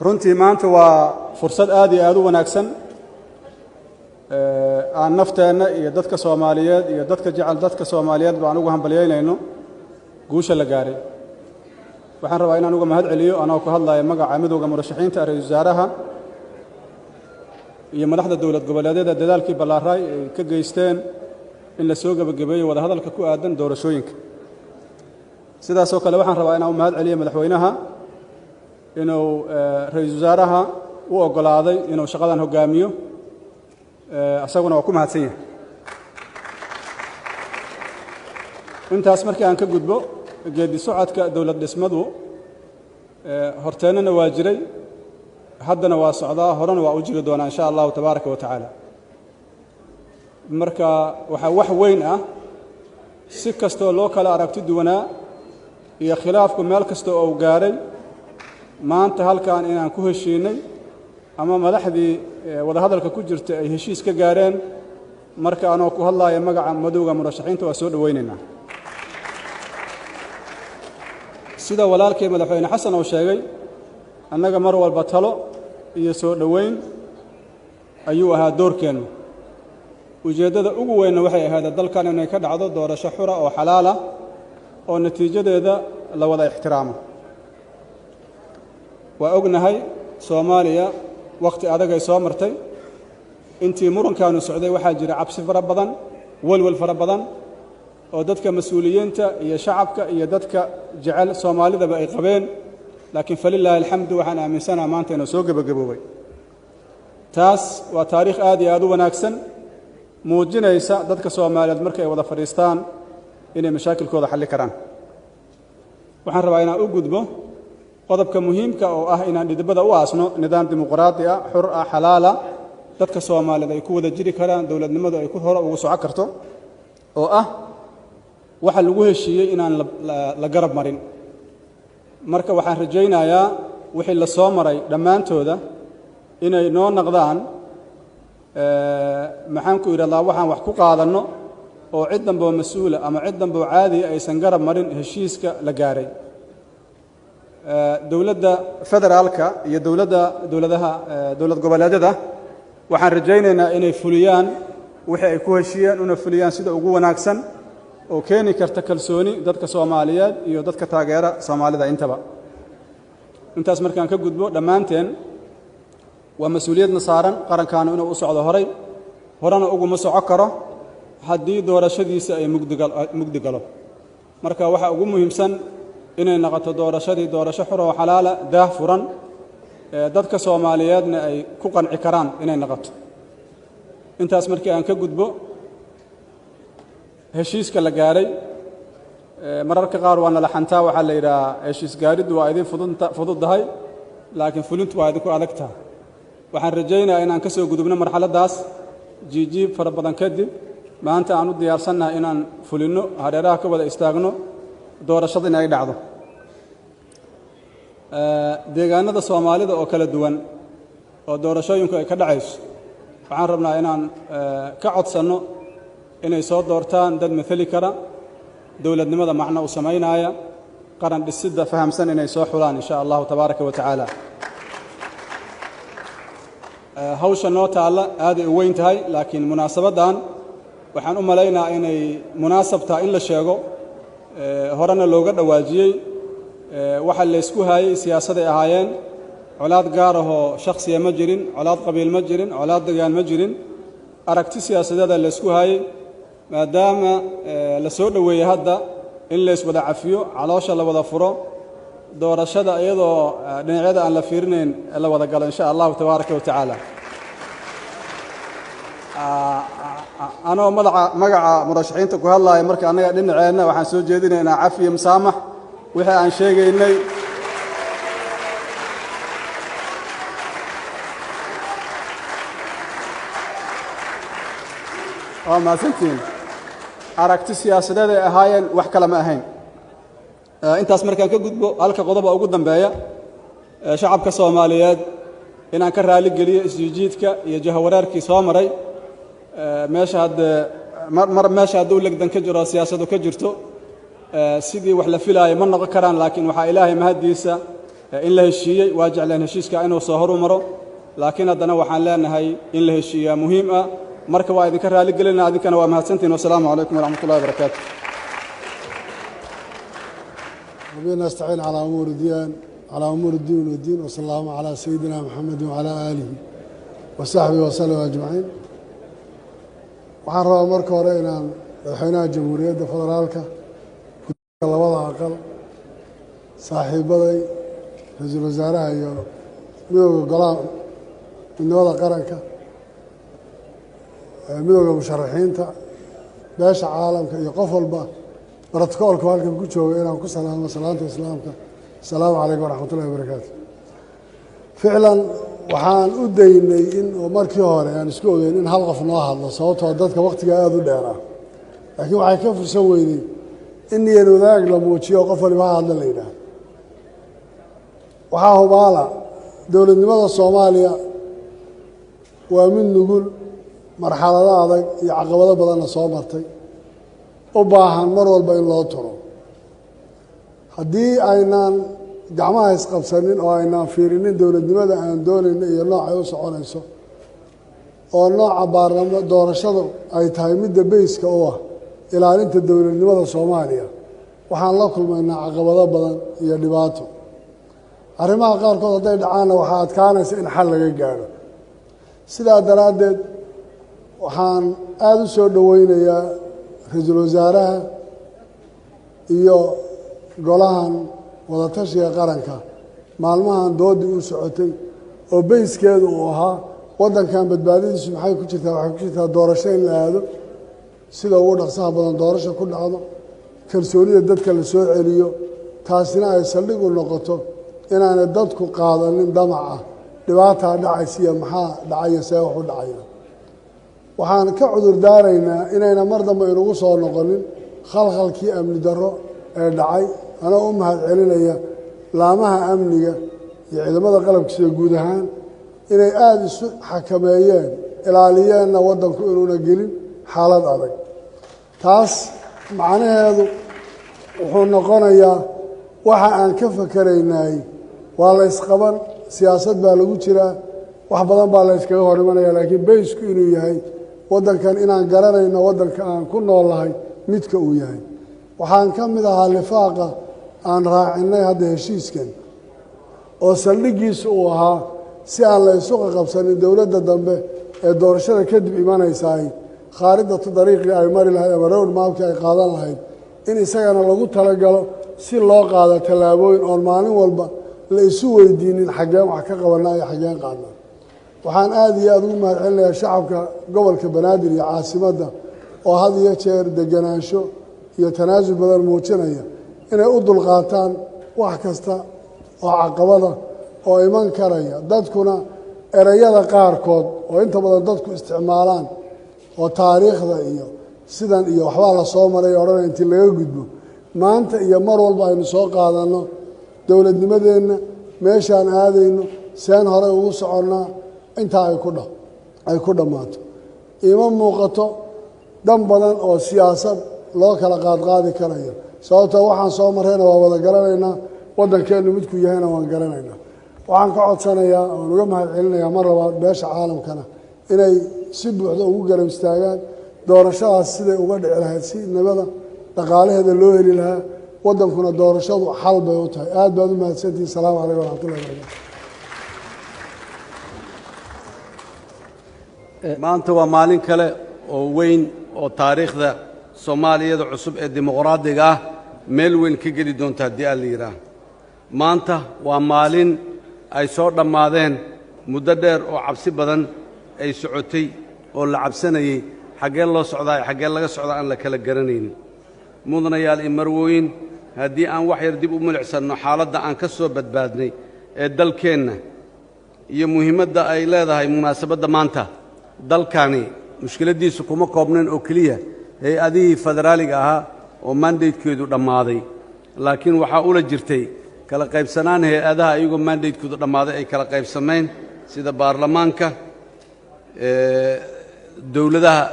Runtii maanta waa fursad aad iyo aad u wanaagsan aan nafteenna iyo dadka Soomaaliyeed iyo dadka jecel dadka Soomaaliyeed baan ugu hambalyeynayno guusha la gaaray. Waxaan rabaa inaan uga mahad celiyo, anoo ku hadlaya magaca midowda murashaxiinta, ra-iisul wasaaraha iyo madaxda dowlad goboleedyada, dadaalkii ballaaraay ay ka geysteen in la soo gebagabeeyo wadahadalka ku aadan doorashooyinka. Sidaasoo kale waxaan rabaa inaan u mahad celiyo madaxweynaha inuu ra-iisul wasaaraha u oggolaaday inuu shaqadan hoggaamiyo, isaguna waa ku mahadsan yahay. Intaas markii aan ka gudbo, geedi socodka dowlad dhismadu horteennana waa jiray, haddana waa socdaa, horena waa u jiri doonaa insha Allahu tabaaraka wa tacaala. Marka waxaa wax weyn ah, si kastoo loo kala aragti duwanaa iyo khilaafku meel kasta oo u gaaray, maanta halkan inaan ku heshiinay ama madaxdii wadahadalka ku jirta ay heshiis ka gaareen. Marka anoo ku hadlaaya magaca madowga murashaxiinta, waa soo dhowaynaynaa. Sida walaalkay madaxweyne Xasan uu sheegay, annaga mar walba talo iyo soo dhoweyn ayuu ahaa doorkeennu. Ujeeddada ugu weynna waxay ahayd dalkan inay ka dhacdo doorasho xura oo xalaala oo natiijadeeda la wada ixtiraamo. Waa ognahay Soomaaliya wakhti adagay soo martay. Intii murankaanu socday waxaa jira cabsi fara badan, welwel fara badan oo dadka mas-uuliyiinta iyo shacabka iyo dadka jecel Soomaalidaba ay qabeen, laakiin falilaahi alxamdu waxaan aaminsanaha maanta inuu soo gebagaboobay. Taas waa taariikh aad iyo aad u wanaagsan, muujinaysa dadka Soomaaliyeed marka ay wada fadhiistaan inay mashaakilkooda xalli karaan. Waxaan rabaa inaan u gudbo qodobka muhiimka oo ah inaan dhidibada u aasno nidaam dimuqraadi ah, xur ah, xalaala, dadka Soomaaliyeed ay ku wada jiri karaan, dowladnimadu ay ku hore ugu soco karto, oo ah waxa lagu heshiiyey inaan la garab marin. Marka waxaan rajaynayaa wixii la soo maray dhammaantooda inay noo naqdaan, maxaan ku idhahdaa, waxaan wax ku qaadanno oo cid damboo mas-uula ama cid damboo caadiya aysan garab marin heshiiska la gaaray. Dowladda federaalka iyo dowladda dowladaha dowlad goboleedyada waxaan rajaynaynaa inay fuliyaan wixii ay ku heshiiyeen, una fuliyaan sida ugu wanaagsan oo keeni karta kalsooni dadka Soomaaliyeed iyo dadka taageera Soomaalida intaba. Intaas markaan ka gudbo, dhammaanteen waa mas-uuliyadna saaran qarankaanu inuu u socdo horay, horena uguma soco karo haddii doorashadiisa ay mugdi galo. Marka waxaa ugu muhiimsan inay noqoto doorashadii doorasho xur oo xalaala, daah furan, dadka Soomaaliyeedna ay ku qanci karaan inay noqoto. Intaas markii aan ka gudbo, heshiiska la gaaray mararka qaar waa nala xantaa, waxaa la yidhahaa heshiis gaariddu waa idin fududdahay, laakiin fulintu waa idinku adag tahay. Waxaan rajaynayaa inaan ka soo gudubno marxaladdaas jiijiib fara badan kadib, maanta aan u diyaarsannahay inaan fulinno, hareeraha ka wada istaagno doorashada in ay dhacdo. Deegaanada Soomaalida oo kala duwan oo doorashooyinku ay ka dhacayso, waxaan rabnaa inaan ka codsanno inay soo doortaan dad mathali kara, dowladnimada macno u samaynaaya, qaran dhisidda fahamsan inay soo xulaan insha Allahu tabaaraka wa tacaala. Hawsha noo taalla aaday u weyn tahay, laakiin munaasabaddan waxaan u malaynayaa inay munaasab tahay in la sheego, horena looga dhawaajiyey. Waxa laysku haayey siyaasaday ahaayeen, colaad gaar ahoo shakhsiya ma jirin, colaad qabiil ma jirin, colaad degaan ma jirin, aragti siyaasadeeda laysku haayey. Maadaama la soo dhoweeyey hadda in layswada cafiyo, caloosha la wada furo, doorashada iyadoo dhinacyada aan la fiirinayn la wada galo insha Allahu tabaaraka wa tacaala. Anoo madaca magaca murashaxiinta ku hadlaaya, marka annaga dhinaceenna waxaan soo jeedinaynaa cafiyo musaamax wixii aan sheegaynay. Waa mahadsantihiin. Aragti siyaasadeed ay ahaayeen, wax kale ma ahayn. Intaas markaan ka gudbo, halka qodoba ugu dambeeya, shacabka Soomaaliyeed inaan ka raali geliyo isjiijiidka iyo jahawareerkii soo maray meesha. Haddee mar meesha hadduu legdan ka jiro, siyaasadu ka jirto, sidii wax la filaaya ma noqon karaan, laakiin waxaa Ilaahay mahaddiisa In la heshiiyey waa jecleen heshiiska inuu soo horu maro, laakiin haddana waxaan leenahay in la heshiiyaa muhiim ah. Marka waa idinka raali gelinaa, adinkana waa mahadsantihin. Wasalaamu calaykum waraxmat ullahi wabarakaatu. ربنا نستعين على أمور الدين على أمور الدين والدين، وصلى اللهم على سيدنا محمد وعلى آله وصحبه وسلم أجمعين. Waxaan rabaa marka hore inaan madaxweynaha Jamhuuriyadda Federaalka, labada aqal, saaxiibaday, ra-iisul wasaaraha iyo midooda golaha midnimada qaranka, midooda musharaxiinta, beesha caalamka iyo qof walba brotocoolku halkan ku jooga inaan ku salaamo salaanta islaamka: asalaamu calaykum waraxmat ullahi wabarakaatu. Ficlan waxaan u daynay in markii hore aan isku ogeyn in hal qof noo hadlo, sababtoo dadka waktiga aada u dheeraa, laakiin waxay ka fursan weynay in niyad wadaag la muujiyo, qof waliba ha hadla la yidhaah. Waxaa hubaala dowladnimada Soomaaliya waa mid nugul, marxalado adag iyo caqabado badanna soo martay, u baahan mar walba in loo turo. Haddii aynaan gacmaha isqabsanin oo aynaan fiirinin dowladnimada aan doonayno iyo noocay u soconayso, oo nooca baarlama doorashadu ay tahay midda base-ka u ah ilaalinta dowladnimada Soomaaliya, waxaan la kulmaynaa caqabado badan iyo dhibaato. Arrimaha qaarkood hadday dhacaanna, waxaa adkaanaysa in xal laga gaadho. Sidaa daraaddeed waxaan aada u soo dhoweynayaa ra-iisul wasaaraha iyo golahan wadatashiga qaranka maalmahan doodii u socotay oo base-keedu uu ahaa waddankan badbaadadiisu maxay ku jirtaa. Waxay ku jirtaa doorasho in la aado, sida ugu dhaqsaha badan doorasho ku dhacdo, kalsoonida dadka la soo celiyo, taasina ay saldhig u noqoto inaanay dadku qaadanin damaca dhibaataa dhacaysiiya, maxaa dhacaya, see wax u dhacaya. Waxaan ka cudur daaraynaa inayna mar dambe inugu soo noqonin khalkhalkii amni darro ee dhacay, anoo u mahad celinaya laamaha amniga iyo ciidamada qalabka sida guud ahaan inay aada isu xakameeyeen, ilaaliyeenna waddanku inuuna gelin xaalad adag. Taas macnaheedu wuxuu noqonayaa waxa aan ka fakeraynay waa la isqaban, siyaasad baa lagu jiraa, wax badan baa la yskaga hor imanaya, laakiin base-ku inuu yahay waddankan inaan garanayno waddanka aan ku noolnahay midka uu yahay. Waxaan ka mid ahaa lifaaqa aan raacinay hadda heshiiskan oo saldhiggiisu uu ahaa si aan la isu qaqabsanin dowladda dambe ee doorashada kadib imanaysaay khaaridatu dariiqii ay mari lahayd ama road map-kii ay qaadan lahayd, in isagana lagu talagalo si loo qaado tallaabooyin oon maalin walba la isu weydiinin xaggeen wax ka qabanaa iyo xaggeen qaadnaa. Waxaan aada iyo aada ugu mahad celinayaa shacabka gobolka Banaadir iyo caasimadda oo had iyo jeer deganaansho iyo tanaasul badan muujinaya inay u dulqaataan wax kasta oo caqabada oo iman karaya. Dadkuna ereyada qaarkood oo inta badan dadku isticmaalaan oo taariikhda iyo sidan iyo waxbaa la soo maray odhanaya, intii laga gudbo maanta iyo mar walba aynu soo qaadanno dowladnimadeenna, meeshaan aadayno, seen horey ugu soconnaa, intaa ay ku dhammaato. Ima muuqato dan badan oo siyaasad loo kala qaadqaadi karayo, sababtoo waxaan soo marrayna waa wada garanaynaa, waddankeennu midkuu yahayna waan garanaynaa. Waxaan ka codsanayaa oon uga mahad celinayaa mar labaad beesha caalamkana inay si buuxda ugu garab istaagaan doorashadaas siday uga dhici lahayd si nabada, dhaqaalaheeda loo heli lahaa, waddankuna doorashadu xal bay u tahay. Aad baad u mahadsantihin. Salaamu calaykum waraxmatullahi barakatu. Maanta waa maalin kale oo weyn oo taariikhda Soomaaliyada cusub ee dimuqraadiga ah meel weyn ka geli doonta haddii aan la yidhaah. Maanta waa maalin ay soo dhammaadeen muddo dheer oo cabsi badan ay socotay oo la cabsanayey xaggee loo socdaa iyo xaggee laga socdaa aan la kala garanaynin. Mudanayaal iyo marwooyin, haddii aan wax yar dib u milicsanno xaaladda aan ka soo badbaadnay ee dalkeenna iyo muhiimadda ay leedahay munaasabadda maanta, dalkani mushkiladdiisu kuma koobnayn oo keliya hay-adihii federaaliga ahaa oo mandate-keedu dhammaaday, laakiin waxaa ula jirtay kala qaybsanaan hay-adaha iyagoo mandate-koodu dhammaaday ay kala qaybsamayn, sida baarlamaanka, dowladaha,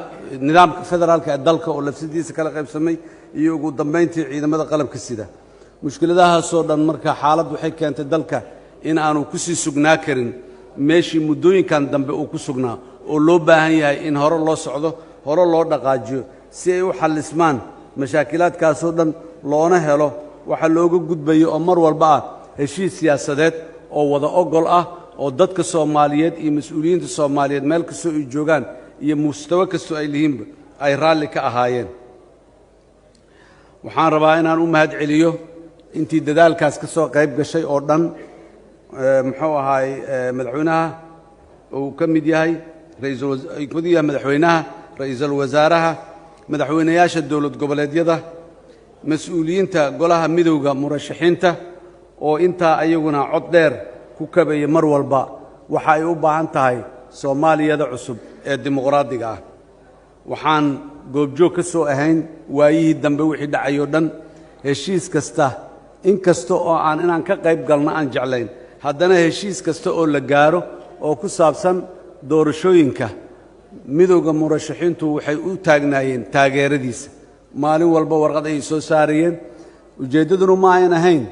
nidaamka federaalka ee dalka oo lafsidiisa kala qaybsamay, iyo ugu dambayntii ciidamada qalabka sida. Mushkiladahaasoo dhan marka xaalad waxay keentay dalka in aanu ku sii sugnaa karin meeshii muddooyinkan dambe uu ku sugnaa, oo loo baahan yahay in hore loo socdo, hore loo dhaqaajiyo, si ay u xallismaan mashaakilaadkaasoo dhan, loona helo waxa looga gudbayo oo mar walba ah heshiis siyaasadeed oo wada ogol ah, oo dadka Soomaaliyeed iyo mas-uuliyiinta Soomaaliyeed meel kastoo ay joogaan iyo mustawo kastoo ay lihiinba ay raalli ka ahaayeen. Waxaan rabaa inaan u mahad celiyo intii dadaalkaas ka soo qayb gashay oo dhan, muxuu ahaay, madaxweynaha uu ka mid yahay, kamid yahay madaxweynaha, ra'iisul wasaaraha, madaxweynayaasha dowlad goboleedyada, mas-uuliyiinta golaha midowda murashaxiinta oo intaa ayaguna cod dheer ku kabaya mar walba waxa ay u baahan tahay Soomaaliyada cusub ee dimuqraadiga ah. Waxaan goobjoog ka soo ahayn waayihii dambe wixii dhacay oo dhan. Heshiis kasta, in kasta oo aan inaan ka qayb galno aan jeclayn, haddana heshiis kasta oo la gaaro oo ku saabsan doorashooyinka, midowda murashaxiintu waxay u taagnaayeen taageeradiisa. Maalin walba warqad ayay soo saarayeen. Ujeeddaduna ma ayan ahayn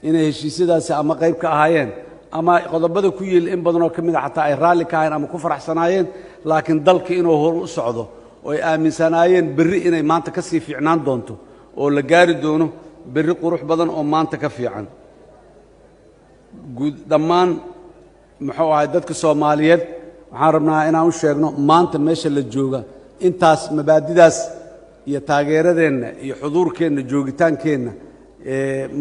inay heshiisyadaasi ama qayb ka ahaayeen ama qodobada ku yiil in badanoo ka mid a xataa ay raalli ka ahayn ama ku faraxsanaayeen, laakiin dalka inuu hor u socdo oo ay aaminsanaayeen berri inay maanta ka sii fiicnaan doonto oo la gaari doono berri qurux badan oo maanta ka fiican. Guud dhammaan, muxuu ahay, dadka Soomaaliyeed waxaan rabnaa inaan u sheegno maanta meesha la jooga intaas mabaadidaas iyo taageeradeenna iyo xuduurkeenna, joogitaankeenna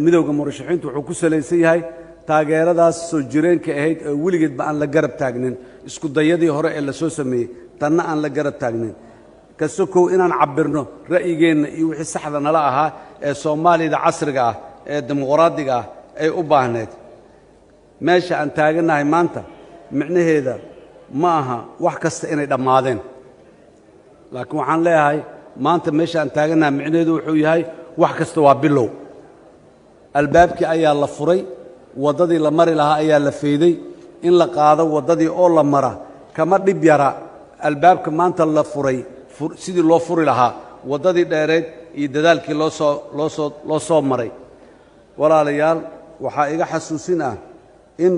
midowda murashaxiintu wuxuu ku salaysan yahay taageeradaas soo jireenka ahayd oo weligeedba aan la garab taagnin isku dayadii hore ee la soo sameeyey, tanna aan la garab taagnin, kasokow inaan cabbirno ra'yigeenna iyo wixii saxda nala ahaa ee Soomaaliyada casriga ah ee dimuqraadiga ah ay u baahneed. Meesha aan taagannahay maanta micnaheeda ma aha wax kasta inay dhammaadeen, laakiin waxaan leeyahay maanta meesha aan taagannahay micnaheedu wuxuu yahay wax kasta waa bilow. Albaabkii ayaa la furay, waddadii la mari lahaa ayaa la feyday. In la qaado waddadii oo la mara kama dhib yara albaabka maanta la furay sidii loo furi lahaa waddadii dheereed iyo dadaalkii loo soo maray. Walaalayaal, waxaa iga xasuusin ah in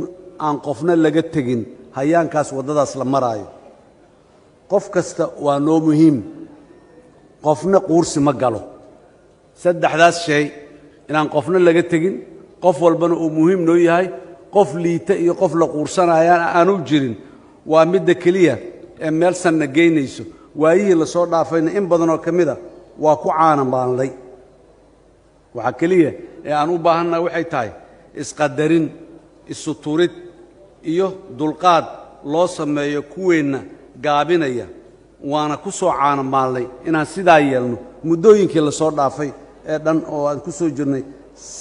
aan qofna laga tegin hayaankaas waddadaas la maraayo. Qof kasta waa noo muhiim, qofna quursi ma galo. Saddexdaas shay, inaan qofna laga tegin, qof walbana uu muhiim noo yahay, qof liita iyo qof la quursanayaan aanu jirin, waa midda keliya ee meel sanna geynayso. Waayihii la soo dhaafayna in badanoo ka mid a waa ku caana maanlay. Waxaa keliya ee aan u baahannaha waxay tahay isqadarin, isuturid iyo dulqaad loo sameeyo kuweenna gaabinaya. Waana ku soo caana maallay inaan sidaa yeelno muddooyinkii la soo dhaafay ee dhan oo aan ku soo jirnay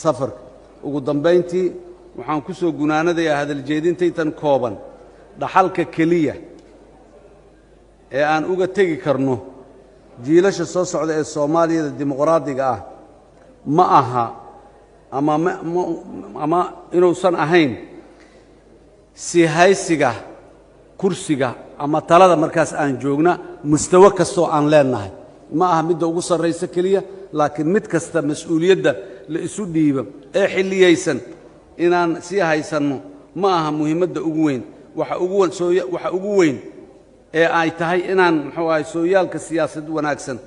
safarka. Ugu dambayntii, waxaan ku soo gunaanadayaa hadaljeedintaytan kooban: dhaxalka keliya ee aan uga tegi karno jiilasha soo socda ee Soomaaliyada dimuqraadiga ah ma aha ama inuusan ahayn sii haysiga kursiga ama talada markaas aan joogna, mustawo kastoo aan leennahay. Ma aha midda ugu sarraysa keliya, laakiin mid kasta mas-uuliyadda la isu dhiibo ee xilliyaysan inaan sii haysanno ma aha muhiimadda ugu weyn. Waxa ugu weyn ee ay tahay inaan, muxuu ahay, sooyaalka siyaasad wanaagsan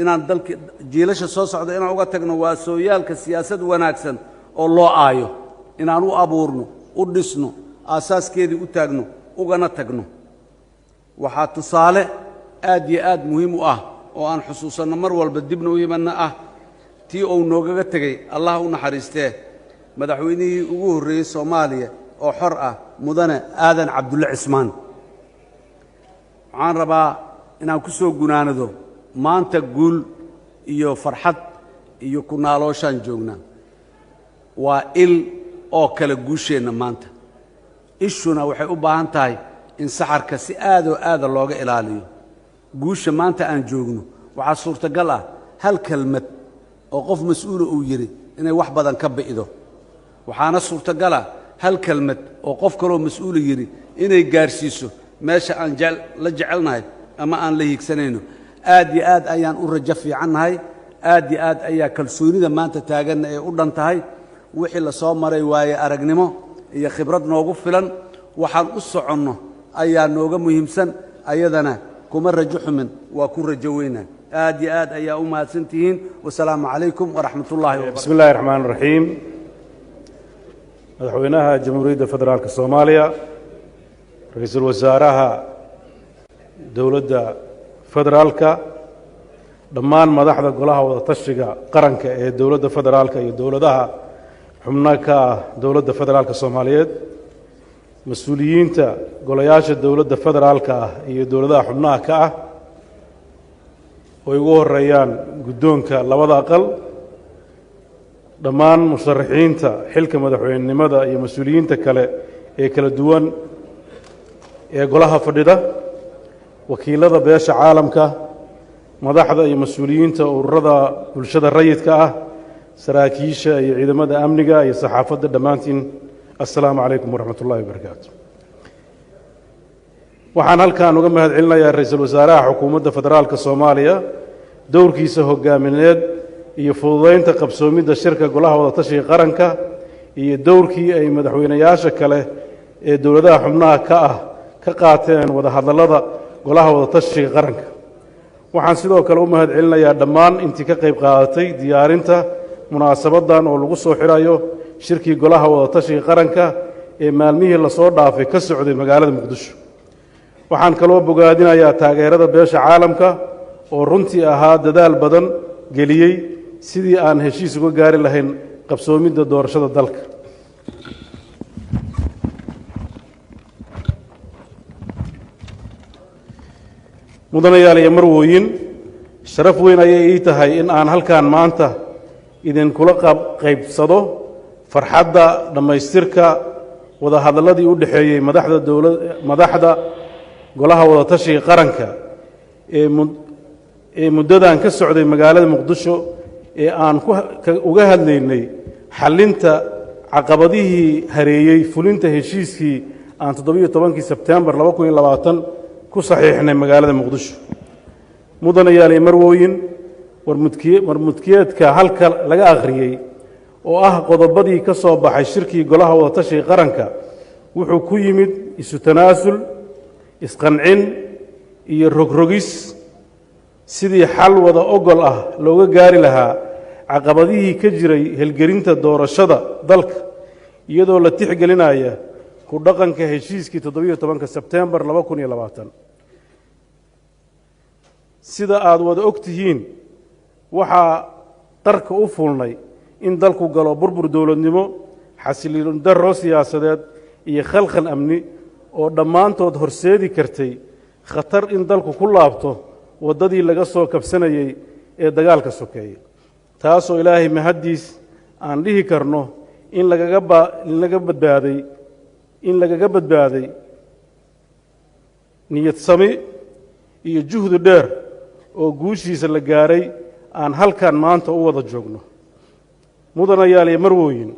inaan dalka jiilasha soo socda inaan uga tagno waa sooyaalka siyaasad wanaagsan oo loo aayo, inaan u abuurno, u dhisno, aasaaskeedii u taagno, ugana tagno. Waxaa tusaale aad iyo aad muhiim u ah oo aan xusuusanno mar walba dibna u himanno ah tii uu noogaga tegey, Allah u naxariistee, madaxweynihii ugu horreeyey Soomaaliya oo xor ah, Mudane Aadan Cabdulle Cismaan. Waxaan rabaa inaan ku soo gunaanado: maanta guul iyo farxad iyo ku naalooshaan joognaa. Waa il oo kale guusheenna maanta. Ishuna waxay u baahan tahay in saxarka si aadoo aada looga ilaaliyo. Guusha maanta aan joogno waxaa suurtagal ah hal kelmad oo qof mas-uula uu yidhi inay wax badan ka bi'do, waxaana suurtagala hal kelmad oo qof kaloo mas-uula yidhi inay gaarsiiso meesha aan la jecelnahay ama aan la hiigsanayno. Aad iyo aad ayaan u rajo fiicannahay, Aad iyo aad ayaa kalsoonida maanta taaganna ay u dhan tahay. Wixii la soo maray waaye aragnimo iyo khibrad noogu filan. Waxaan u soconno ayaa nooga muhiimsan, ayadana kuma rajo xumin, waa ku rajo weyna. Aad iyo aad ayaa u mahadsan tihiin. Wasalaamu calaykum waraxmat ullahi wabarakatu. Bismi illahi raxmaan raxiim. Madaxweynaha Jamhuuriyadda Federaalka Soomaaliya, ra-iisul wasaaraha dowladda federaalka, dhammaan madaxda Golaha Wadatashiga Qaranka ee dowladda federaalka iyo dowladaha xubno ka ah dowladda federaalka Soomaaliyeed, mas-uuliyiinta golayaasha dowladda federaalka ah iyo dowladaha xubnaha ka ah oo ay ugu horeeyaan guddoonka labada aqal, dhammaan musharaxiinta xilka madaxweynenimada iyo mas-uuliyiinta kale ee kala duwan ee golaha fadhida, wakiilada beesha caalamka, madaxda iyo mas-uuliyiinta ururada bulshada rayidka ah, saraakiisha iyo ciidamada amniga iyo saxaafadda, dhammaantiin assalaamu calaykum waraxmat ullahi wabarakaatu. Waxaan halkan uga mahad celinayaa ra-iisul wasaaraha xukuumadda federaalka Soomaaliya dowrkiisa hogaamineed iyo fududaynta qabsoomidda shirka Golaha Wadatashiga Qaranka iyo dowrkii ay madaxweynayaasha kale ee dowladaha xubnaha ka ah ka qaateen wadahadallada Golaha Wadatashiga Qaranka. Waxaan sidoo kale u mahad celinayaa dhammaan intii ka qayb qaadatay diyaarinta munaasabaddan oo lagu soo xirayo shirkii Golaha Wadatashiga Qaranka ee maalmihii lasoo dhaafay ka socday magaalada Muqdisho. Waxaan kaloo bogaadinayaa taageerada beesha caalamka oo runtii ahaa dadaal badan geliyey sidii aan heshiis uga gaari lahayn qabsoomidda doorashada dalka. Mudanayaal iyo marwooyin, sharaf weyn ayay ii tahay in aan halkan maanta idinkula qaybsado farxadda dhammaystirka wadahadalladii u dhexeeyey madaxda dowla madaxda Golaha Wadatashiga Qaranka ee muddadan ka socday magaalada Muqdisho ee aan uga hadlaynay xallinta caqabadihii hareeyey fulinta heshiiskii aan 17-kii Sebtembar 2020 ku saxiixnay magaalada Muqdisho. Mudanayaal iyo marwooyin, warmudkiyeedka halka laga akhriyey oo ah qodobadii ka soo baxay shirkii Golaha Wadatashiga Qaranka wuxuu ku yimid isu tanaasul, isqancin iyo rogrogis sidii xal wada ogol ah looga gaari lahaa caqabadihii ka jiray helgelinta doorashada dalka, iyadoo la tixgelinaya ku dhaqanka heshiiskii 17-ka Sebtembar 2020. Sida aad wada og tihiin, waxaa qarka u fuulnay in dalku galo burbur dowladnimo, xasiliin darro siyaasadeed iyo khalkhal amni oo dhammaantood horseedi kartay khatar in dalku ku laabto waddadii laga soo kabsanayey ee dagaalka sokeeyey, taasoo Ilaahay mahaddiis aan dhihi karno in lagaga ba in laga badbaaday in lagaga badbaaday niyad sami iyo juhdi dheer oo guushiisa la gaaray aan halkan maanta u wada joogno. Mudanayaal iyo marwooyin,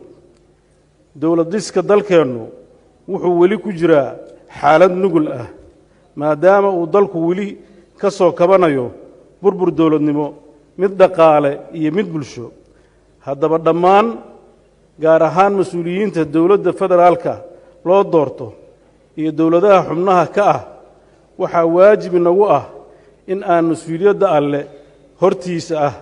dowlad dhiska dalkeennu wuxuu weli ku jiraa xaalad nugul ah, maadaama uu dalku weli ka soo kabanayo burbur dowladnimo, mid dhaqaale iyo mid bulsho. Haddaba dhammaan, gaar ahaan mas-uuliyiinta dowladda federaalka loo doorto iyo dowladaha xubnaha ka ah, waxaa waajib inagu ah in aan mas-uuliyadda Alle hortiisa ah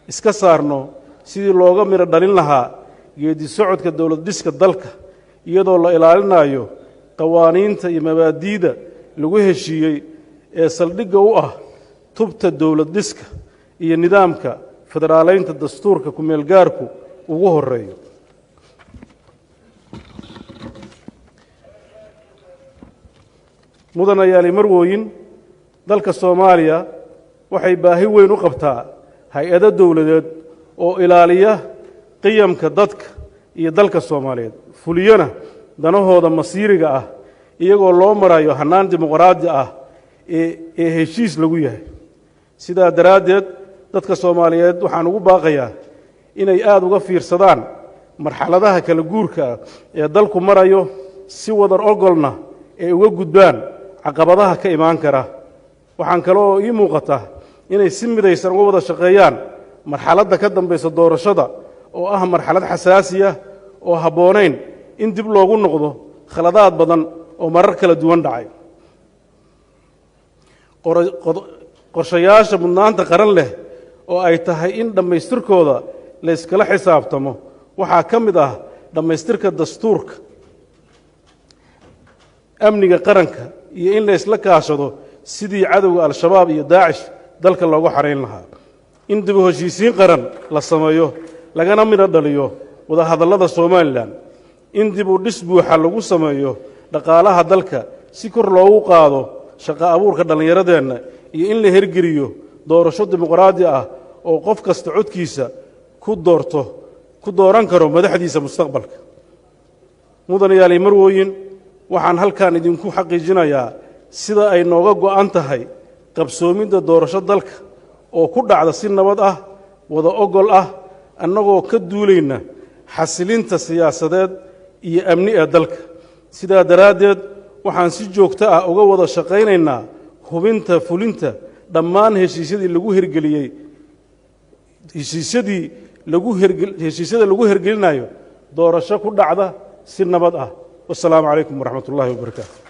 iska saarno sidii looga midho dhalin lahaa geedi socodka dowlad dhiska dalka, iyadoo la ilaalinayo qawaaniinta iyo mabaadi'da lagu heshiiyey ee saldhigga u ah tubta dowlad dhiska iyo nidaamka federaaleynta dastuurka ku-meelgaarku ugu horeeyo. Mudanayaali marwooyin, dalka Soomaaliya waxay baahi weyn u qabtaa hay-ado dowladeed oo ilaaliya qiyamka dadka iyo dalka Soomaaliyeed, fuliyana danahooda masiiriga ah, iyagoo loo marayo hannaan dimuqraadi ah ee heshiis lagu yahay. Sidaa daraaddeed, dadka Soomaaliyeed waxaan ugu baaqayaa inay aada uga fiirsadaan marxaladaha kala guurka ah ee dalku marayo, si wadar ogolna ay uga gudbaan caqabadaha ka imaan kara. Waxaan kale oo ii muuqata inay si midaysan uga wada shaqeeyaan Marxaladda ka dambaysa doorashada oo ah marxalad xasaasi ah oo habboonayn in dib loogu noqdo khaladaad badan oo marar kala duwan dhacay. Qorshayaasha mudnaanta qaran leh oo ay tahay in dhammaystirkooda la yskala xisaabtamo waxaa ka mid ah dhammaystirka dastuurka, amniga qaranka iyo in la ysla kaashado sidii cadowga Al-Shabaab iyo Daacish dalka loogu xarayn lahaa, in dib u heshiisiin qaran la sameeyo lagana midho dhaliyo wadahadallada Somalilan, in dib u dhis buuxa lagu sameeyo dhaqaalaha dalka si kor loogu qaado shaqo abuurka dhallinyaradeenna, iyo in la hergeliyo doorasho dimuqraadi ah oo qof kasta codkiisa ku doorto, ku dooran karo madaxdiisa mustaqbalka. Mudanayaal iyo marwooyin, waxaan halkan idinku xaqiijinayaa sida ay nooga go'an tahay qabsoomidda doorasho dalka oo ku dhacda si nabad ah, wada ogol ah, annagoo ka duulayna xasilinta siyaasadeed iyo amni ee dalka. Sidaa daraaddeed, waxaan si joogto ah uga wada shaqaynaynaa hubinta fulinta dhammaan heshiisyadii lagu hirgeliyey, heshiisyadii lagu hergel heshiisyada lagu hergelinayo doorasho ku dhacda si nabad ah. Wasalaamu calaykum waraxmat ullaahi wabarakaatu.